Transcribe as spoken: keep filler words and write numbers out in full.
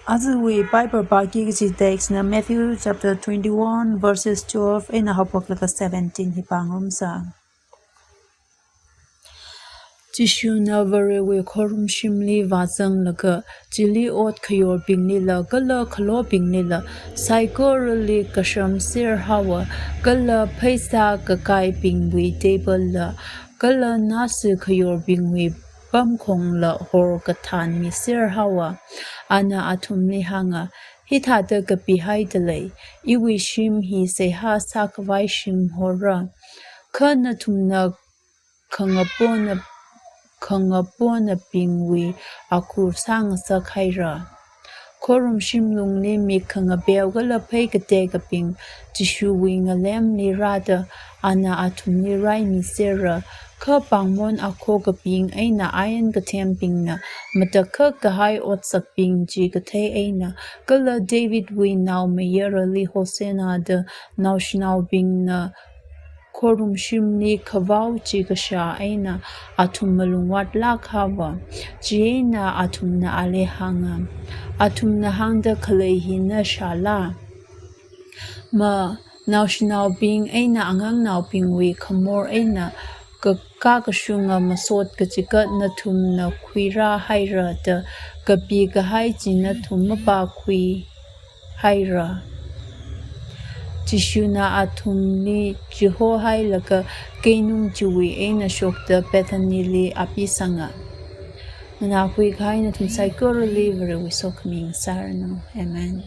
Ajawui Bible pāki kaji text na Matthew chapter twenty-one verses twelve eina haophoklaga seventeen hi pāngarumsa. Jishuna Varewui khorumshimli vāzanglaga, chili ot khayorbinglila kala khalobinglila saikorali kashamser haowa, kala pheisā kakaibingwui table la kala nasi khayorbingwui pamkhongla horkathan miser haowa. Ana athumli hānga, hithāda kapihaida lei, iwui shim hi seihā sākhavai shim hora. Kha nathumna khangapona, khangaponabingwui akhur sāngasak haira. Khorumshim lungli mik khangapeo kala phei katekabing Jishuwui ngalemli rāda, ana athumli raimisera. Kha pāngmon akhokabing eina ain kathembingna matakhak kahai otsakbing chi kathei eina, kala Davidwui naomayarali Hosanna da naoshinaobingna khorumshimli khavao chi kashā eina athum malung vātlāk haowa. Chieina athumna ali hānga, athumna hāngda khalei hi na shāla? Ma, naoshinaobing eina angangnaobingwui khamor eina kakā kashunga masot kachigat nathumna khuirā haira da kapi kahai chi nathum mapākhui haira. Jishuna athumli chihohailaga keinung chiwui eina shokta Bethanyli apisanga. Nganākhui kahai nathum saikorali Varewui sokhami ngasāranu. Amen.